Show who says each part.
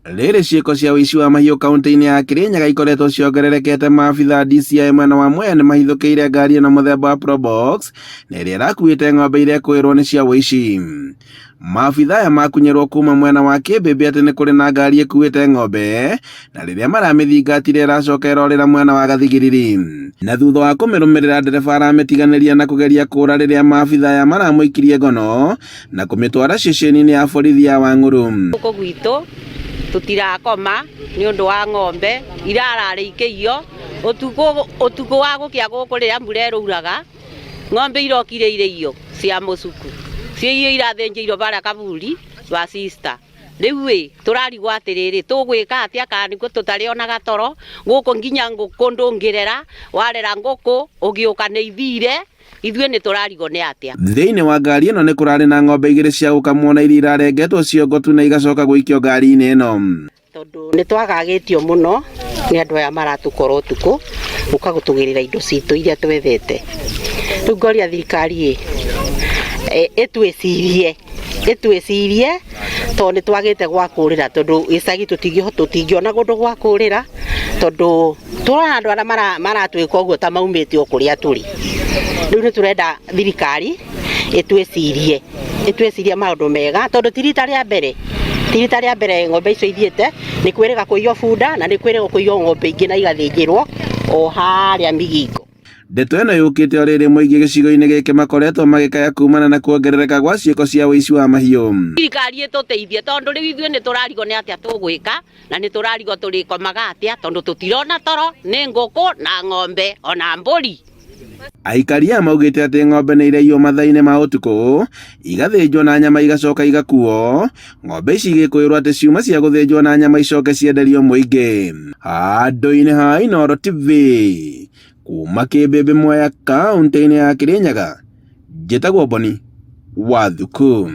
Speaker 1: Rĩrĩ ciĩko cia ũici wa mahiũ kaunti-inĩ ya Kirinyaga ikoretwo ciongererekete, maabithaa DCI mwena wa Mwea nĩmahithũkĩire ngari ĩno mũthemba wa Probox na ĩrĩa ĩrakuĩte ng'ombe iria ĩkwĩrwo nĩ cia ũici. Maabithaa aya makunyĩrwo kuma mwena wa Kĩmbĩmbĩ atĩ nĩ kũrĩ na ngari ĩkuĩte ng'ombe na rĩrĩa maramĩthingatire ĩracoka ĩrorĩra mwena wa Gathigiriri. Na thutha wa kũmĩrũmĩrĩra ndereba aramĩtiganĩria na kũgeria kũra rĩrĩa maabithaa aya maramũikirie ngono na kũmĩtwara ceceni-inĩ ya borithi ya Wang'ũrũ.
Speaker 2: Gũkũ gwitũ tũtirakoma nĩ ũndũ wa ng'ombe irararĩ ikĩiywo ũtukũ ũtukũ wa gũkĩa gũkũ rĩrĩa mbura ĩrauraga ng'ombe irokire irĩiywo cia mũcuku ciĩiywo irathĩnjĩirwo barĩa kaburi wa sister. Rĩu ĩ tũrarigwo atĩrĩrĩ tũgwĩka atĩa kana nĩkuo tũtarĩonaga toro gũkũ nginya ngũkũ ndũngĩrera warera ngũkũ ũgĩũka nĩ ithire. Ithuĩ nĩ tũrarigwo nĩ atĩa.
Speaker 1: Thĩinĩ wa ngari ĩno nĩ kũrarĩ na ng'ombe igĩrĩ cia gũkamwo na iria irarengetwo ciongo tu na igacoka gũikio ngari-inĩ ĩno.
Speaker 3: Tondũ nĩ twagagĩtio mũno nĩ andũ aya maratũkora ũtukũ gũka gũtũgĩrĩra indo citũ iria twethete. Rĩu ngoria thirikari ĩ ĩtwĩcirie ĩtwĩcirie tondũ nĩ twagĩte gwa kũrĩra tondũ gĩcagi tũtingĩona kũndũ gwa kũrĩra tondũ tũrona andũ arĩa maratwĩka ũguo ta maumĩte o kũrĩa tũrĩ. Rĩu nĩ tũrenda thirikari ĩtwĩcirie, ĩtwĩcirie maũndũ mega tondũ ti rita rĩa mbere, ti rita rĩa mbere ng'ombe icio ithiĩte, nĩ kwĩrĩga kũiywo bunda na nĩ kwĩrĩga kũiywo ng'ombe ingĩ na igathĩnjĩrwo o harĩa Migingo.
Speaker 1: Ndeto ĩno yũkĩte o rĩrĩ mũingĩ gĩcigo-inĩ gĩkĩ makoretwo magĩkaya kumana na kuongerereka gwa ciĩko cia ũici wa mahiũ.
Speaker 2: Thirikari ĩtũteithie tondũ rĩu ithuĩ nĩ tũrarigwo nĩ atĩa tũgwĩka na nĩ tũrarigwo tũrĩkomaga atĩa tondũ tũtirona toro nĩ ngũkũ na ng'ombe ona mbũri.
Speaker 1: Aikari aya maugĩte atĩ ng'ombe nĩ iraiywo mathaa-inĩ ma ũtukũ, igathĩnjwo na nyama igacoka igakuo. Ng'ombe ici igĩkũĩrwo atĩ ciuma cia gũthĩnjwo na nyama icoke cienderio mũingĩ. Handũ-inĩ ha Inooro TV, kuma Kĩmbĩmbĩ Mwea kaũntĩ-inĩ ya Kĩrĩnyaga, njĩtagwo Boni wa Thuku.